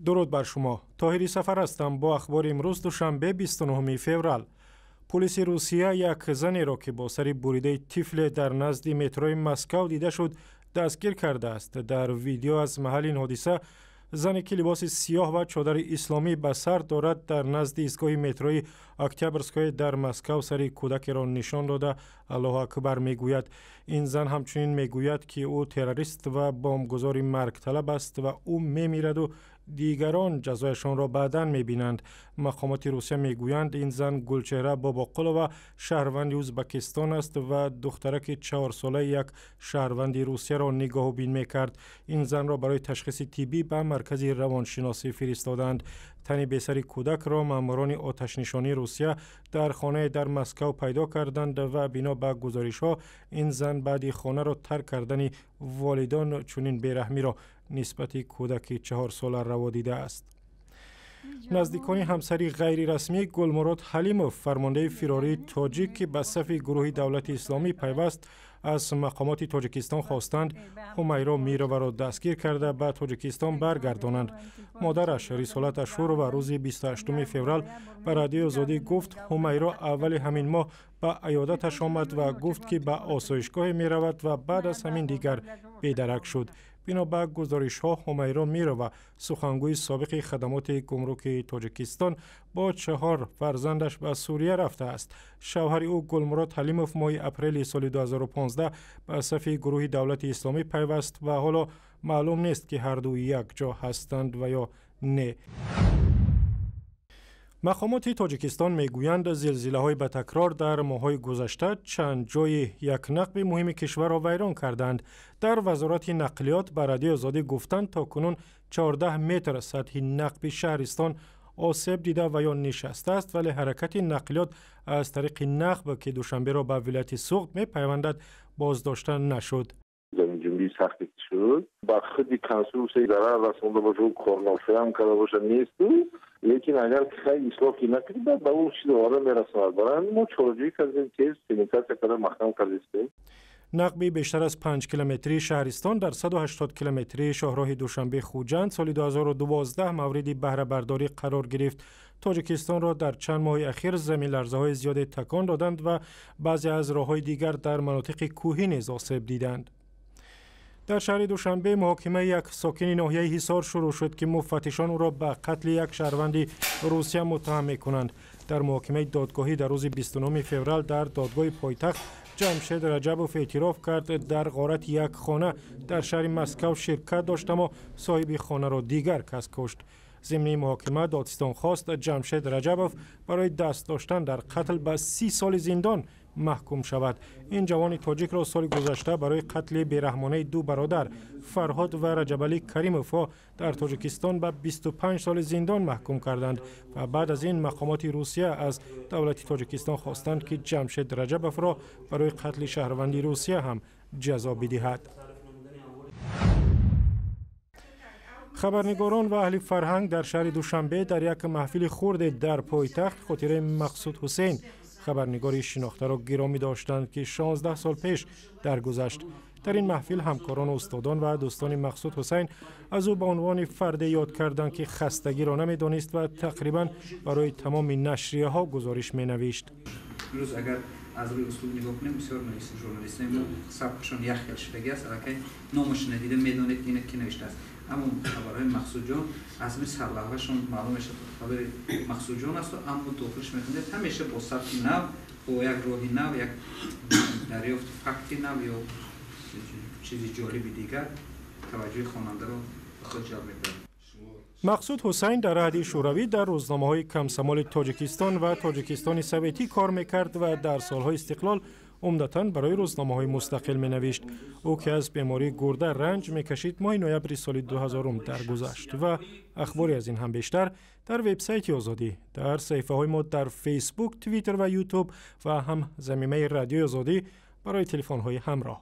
Дуруд бар шумо. Тоҳири Сафар ҳастам бо ахбори имрӯз, душанбе, 29 феврал. Пулиси Русия як занеро, ки бо сари буридаи тифле дар назди метрои Москав дида шуд, дастгир кардааст. Дар видео аз маҳалли ин ҳодиса зане, ки либоси сиёҳ ва чодари исломӣ ба сар дорад, дар назди истгоҳи метрои Октябрьское дар Москав сари кӯдакеро нишон дода, «Аллоҳу акбар» мегӯяд. Ин зан ҳамчунин мегӯяд, ки ӯ террорист ва бомбгузори маргталаб аст ва ӯ мемираду дигарон ҷазояшонро баъдан мебинанд. Мақомоти Русия мегӯянд, ин зан Гулчеҳра Бобоқулова, шаҳрванди Ӯзбекистон аст ва духтараки 4-солаи як шаҳрванди Русияро нигоҳубин мекард. Ин занро барои ташхиси тиббӣ ба маркази равоншиносӣ фиристоданд. Тани бесари кӯдакро маъмурони оташнишонии Русия дар хонае дар Москав пайдо карданд ва бино ба гузоришҳо, ин зан баъди хонаро тарк кардани волидон чунин бераҳмиро нисбати кӯдаки 4-сола раво дидааст. Наздикони ҳамсари ғайрирасмии Гулмурод Ҳалимов, фармондаи фирории тоҷик, ки ба сафи гурӯҳи Давлати Исломӣ пайваст, аз мақомоти Тоҷикистон хостанд, Ҳумайро Мироваро дастгир карда, ба Тоҷикистон баргардонанд. Модараш Рисолат Ашурова рӯзи 28 феврал ба Радиои Озодӣ гуфт, Ҳумайро аввали ҳамин моҳ ба аёдаташ омад ва гуфт, ки ба осоишгоҳе меравад ва баъд аз ҳамин дигар бедарак шуд. Бино ба гузоришҳо, Ҳумайро Мирова, сухангӯи собиқи хадамоти гумруки Тоҷикистон, бо чаҳор фарзандаш ба Сурия рафтааст. Шавҳари ӯ Гулмурод Ҳалимов моҳи апрели соли 2015 ба сафи гурӯҳи Давлати Исломӣ пайваст ва ҳоло маълум нест, ки ҳарду якҷо ҳастанд ва ё не. Мақомоти Тоҷикистон мегӯянд, зилзилаҳои ба такрор дар моҳҳои гузашта чанд ҷои як нақби муҳими кишварро вайрон карданд. Дар Вазорати нақлиёт ба Радиои Озодӣ гуфтанд, то кунун 14 метр сатҳи нақби шаҳристон осеб дида ва ё нишастааст, вале ҳаракати нақлиёт аз тариқи нақб, ки Душанберо ба вилояти Суғд мепайвандад, боздошта нашуд. Заминҷунбии сахте ки шуд, ба худи конструксия зарар расонда бошад, корношоям карда бошад, несту, лекин агар хай ислоҳ ки накунӣ, баъд ба ӯ чиз оварда мерасонад. Барои ҳамин мо чораҷӯӣ кардем, тез цементация карда, маҳкам кардистем. Нақби бештар аз 5 километрии шаҳристон дар 180 километрии шоҳроҳи Душанбе Хуҷанд соли 2012 мавриди баҳрабардорӣ қарор гирифт. Тоҷикистонро дар чанд моҳи ахир заминларзаҳои зиёде такон доданд ва баъзе аз роҳҳои дигар дар манотиқи кӯҳӣ низ осеб диданд. Дар шаҳри Душанбе муҳокимаи як сокини ноҳияи Ҳисор шурӯъ шуд, ки муфаттишон ӯро ба қатли як шаҳрванди Русия муттаҳам мекунанд. Дар муҳокимаи додгоҳӣ дар рӯзи 29 феврал дар додгоҳи пойтахт Ҷамшед Раҷабов эътироф кард, дар ғорати як хона дар шаҳри Москав ширкат дошт, аммо соҳиби хонаро дигар кас кушт. Зимни муҳокима додситон хост, Ҷамшед Раҷабов барои даст доштан дар қатл ба 30 соли зиндон маҳкум шавад. Ин ҷавони тоҷикро соли гузашта барои қатли бераҳмонаи ду бародар, Фарҳод ва Раҷабалӣ Каримовҳо, дар Тоҷикистон ба 25 соли зиндон маҳкум карданд ва баъд аз ин мақомоти Русия аз давлати Тоҷикистон хостанд, ки Ҷамшед Раҷабовро барои қатли шаҳрванди Русия ҳам ҷазо бидиҳад. Хабарнигорон ва аҳли фарҳанг дар шаҳри Душанбе дар як маҳфили хурде дар пойтахт хотираи Мақсуд Ҳусейн, хабарнигори шинохтаро гиромӣ доштанд, ки 16 сол пеш даргузашт. Дар ин маҳфил ҳамкорону устодон ва дӯстони Мақсуд Ҳусайн аз ӯ ба унвони фарде ёд карданд, ки хастагиро намедонист ва тақрибан барои тамоми нашрияҳо гузориш менавишт. Имрӯз агар аз рӯи услуб нигоҳ кунем, бисёр журналистои мо сабкашон як хел шудагӣ аст, аллакай номашро надида медонед, ки ина ки навиштааст. Аммо хабарҳои Мақсудҷон аз ҳамин сарлавҳашон маълум мешавад, хабари Мақсудҷон асту, аммо дохилш мехонед, ҳамеша бо сабки нав, бо як роҳи нав, як дарёфти факти нав ё чизи ҷолиби дигар таваҷҷӯҳи хонандаро ба худ ҷалб мекунад. Мақсуд Ҳусайн дар аҳди Шӯравӣ дар рӯзномаҳои Комсомоли Тоҷикистон ва Тоҷикистони Советӣ кор мекард ва дар солҳои истиқлол умдатан барои рӯзномаҳои мустақил менавишт. Ӯ, ки аз бемории гурда ранҷ мекашид, моҳи ноябри соли 2000 даргузашт. Ва ахбори аз ин ҳам бештар дар вебсайти Озодӣ, дар саҳифаҳои мо дар Фейсбук, Твиттер ва Ютуб ва ҳам замимаи Радиои Озодӣ барои телефонҳои ҳамроҳ.